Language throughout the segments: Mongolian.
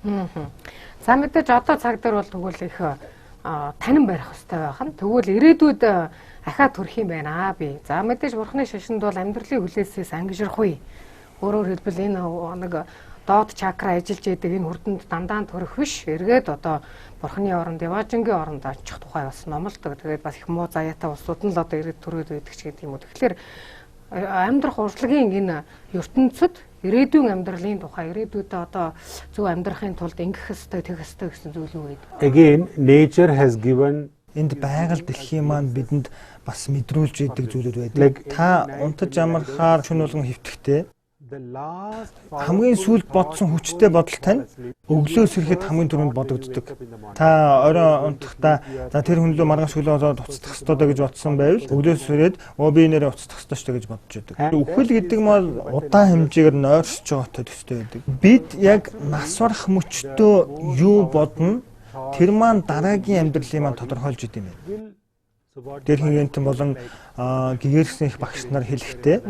За, мэдээж одоо цаг дээр бол тэгвэл их танин барих хэрэгтэй байх нь. Тэгвэл ирээдүйд ахиад төрөх юм байна аа би. За, мэдээж бурхны шашинд бол амьдралын хүлээсээс ангижрахгүй. Өөрөөр хэлбэл, энэ нэг доод чакра ажиллаж идэг энэ хүрдэнд дандаа төрөх биш. Эргээд одоо бурхны оронд, Яваажингийн оронд очих тухай бас номлодог. Тэгээд бас их муу заяатай улсууд нь л одоо эргээд төрөөд байдаг ч гэдэг юм уу. Тэгэхээр амьдрах урлагийн энэ ертөнцид ирээдүйн амьдралын тухай, ирээдүйдээ одоо зөв амьдрахын тулд ингэх ёстой, тэгэх ёстой гэсэн зүйл юу гэдэг? Again, nature has given Энд байгаль дэлхийн маань бидэнд бас мэдрүүлж идэг зүйлүүд байдаг. Та унтаж амархаар шөнө болгон хэвтэхдээ the last хамгийн сүүлд бодсон хүчтэй бодол тань өглөө сэрэхэд хамгийн түрүүнд бодогддог. Та орой унтахдаа за, тэр хүн лүү маргааш өглөө болоод уцдах ёстой доо гэж бодсон байвал өглөө сэрээд өө, би нэрээ уцдах ёстой шүү дээ гэж бодож байдаг. Үхэл гэдэг мал удаан хэмжээгээр нойрсож байгаатай төстэй байдаг. Бид яг нас барах мөчтөө юу бодно, тэр маань дараагийн амьдралын маань тодорхойлж идэм байна. Дэрхингентэн болон гэгэрсэн их багш нар хэлэхдээ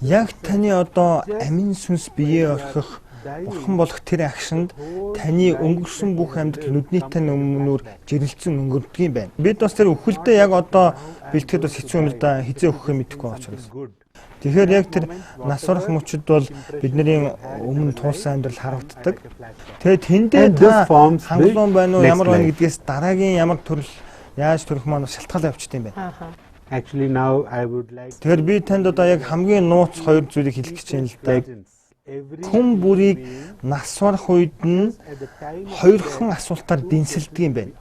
яг таны одоо амин сүнс биеэ орхих, бурхан болох тэр агшинд таны өнгөрсөн бүх амьдрал нүдний тань өмнөр жирэлцэн өнгөрдөг юм байна. Бид бас тэр үхэлдээ яг одоо бэлтгэхэд бас хэцүү юм л да, хэзээ өөхөө мэдэхгүй байгаа учраас. Тэгэхээр яг тэр нас барах мөчид бол бидний өмнө туулсан амьдрал харагддаг. Тэгээ тэндээ та хангалуун байна уу, ямар байна гэдгээс дараагийн ямар төрөл, яаж төрөх маань шалтгаалan явчихд юм байна. Actually, now I would like Тэгэхээр би танд одоо яг хамгийн нууц хоёр зүйлийг хэлэх гэж байна л да. Хүн бүрийг нас барах үед нь хоёрхан асуултаар дэнсэлдэг юм байна.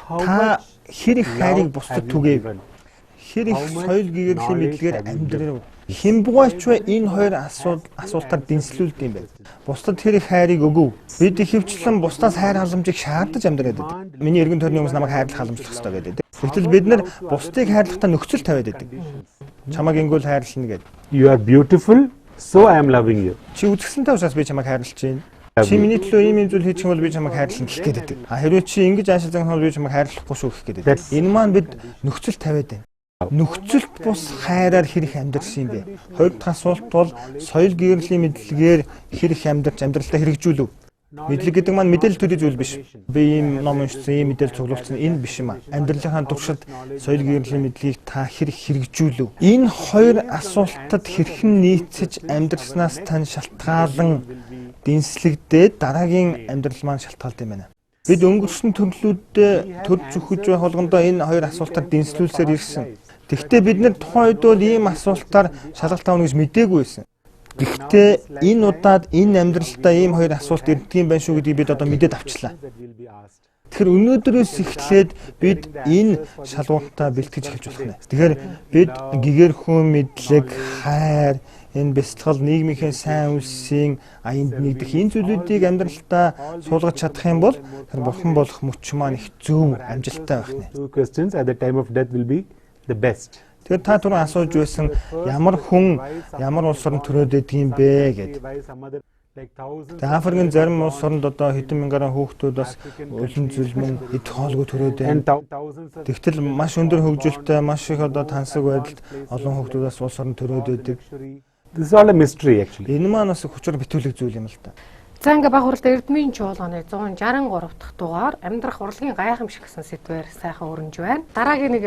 Та хэр их хайрыг бусдад түгээв? Хэр их соёл гэгэрлийн мэдлэгээр амьдрав? Хямбугайч вэ, энэ хоёр асуултаар дэнслүүлдэг юм байна. Бусдад хэр их хайрыг өгөв? Бид ихэвчлэн бусдаас хайр халамжийг шаардаж амьдраад байдаг. Миний эргэн тойрны хүмүүс намайг хайрлах, халамжлах ёстой гэдэг. Гэвтэл бид нар бусдыг хайрлахдаа нөхцөл тавиад байдаг. Чамайг ингэвэл хайрлана гэдэг. You are beautiful, so I am loving you. Чи үзэсгэлэнтэй учраас би чамайг хайрлаж байна. Чи миний төлөө ийм ийм зүйл хийчих юм бол би чамайг хайрлана гэх гээд байдаг. А хэрвээ чи ингэж аашил загнах бол би чамайг хайрлахгүй шүү гэх гээд байдаг. Энэ маань бид нөхцөл тавиад байна. Нөхцөлт бус хайраар хэр их амьдрсан юм бэ? Хоёр дахь асуулт бол соёл гэгэрлийн мэдлэгээр хэр их амьдарч амьдралдаа хэрэгжүүлв? Мэдлэг гэдэг маань мэдээлэл төдий зүйл биш. Би ийм ном уншсан, ийм мэдээлэл цуглуулсан, энэ биш юм а. Амьдралынхаа туршид соёл гэгэрлийн мэдлэгийг та хэр хэрэгжүүлв? Энэ хоёр асуултад хэрхэн нийцэж амьдраснаас тань шалтгаалan дэнслэгдээд дараагийн амьдрал маань шалтгаалд юм байна. Бид өнгөрсөн төрлүүддээ төрж өөхөж байх болгондоо энэ хоёр асуултаар дэнслүүлсээр ирсэн. Тэгэхдээ бид нар тухайн үед бол ийм асуултаар шалгалт авна гэж мдээгүй байсан. Гэхдээ энэ удаад энэ амьдралдаа ийм хоёр асуулт ирдэг юм байна шүү гэдгийг бид одоо мэдээд авчлаа. Тэгэхээр өнөөдрөөс эхлээд бид энэ шалгууртаа бэлтгэж эхэлж болох нэ. Тэгэхээр бид гэгэрхүүн мэдлэг, хайр, энэ бясалгал, нийгмийнхээ сайн үйлсийн аянд нэгдэх энэ зүйлүүдийг амьдралтаа суулгаж чадах юм бол тэр бурхан болох мөч маань их зөв, амжилттай байх нэ. Two questions at the time of death will be the best. Тэгэхээр та түрүү асууж байсан, ямар хүн ямар улс оронд төрөөд байдаг юм бэ гэд. Тэгээ Африкийн зарим улс оронд одоо хэдэн мянгаараа хүүхдүүд бас үлэн зүлмэн идэх хоолгүй төрөөд байна. Тэгтэл маш өндөр хөгжилтэй, маш их одоо тансаг байдалд олон хүүхдүүд бас улс оронд төрөөд байдаг. This is all a mystery, actually. Энэ маань бас хүчээр битүүлэг зүйл юм л та. За, ингээ Бага хуралд Эрдмийн чуулганы 163 дахь дугаар амьдрах урлагийн гайхамшиг гэсэн сэдвээр сайхан өрнөж байна. Дараагийн нэг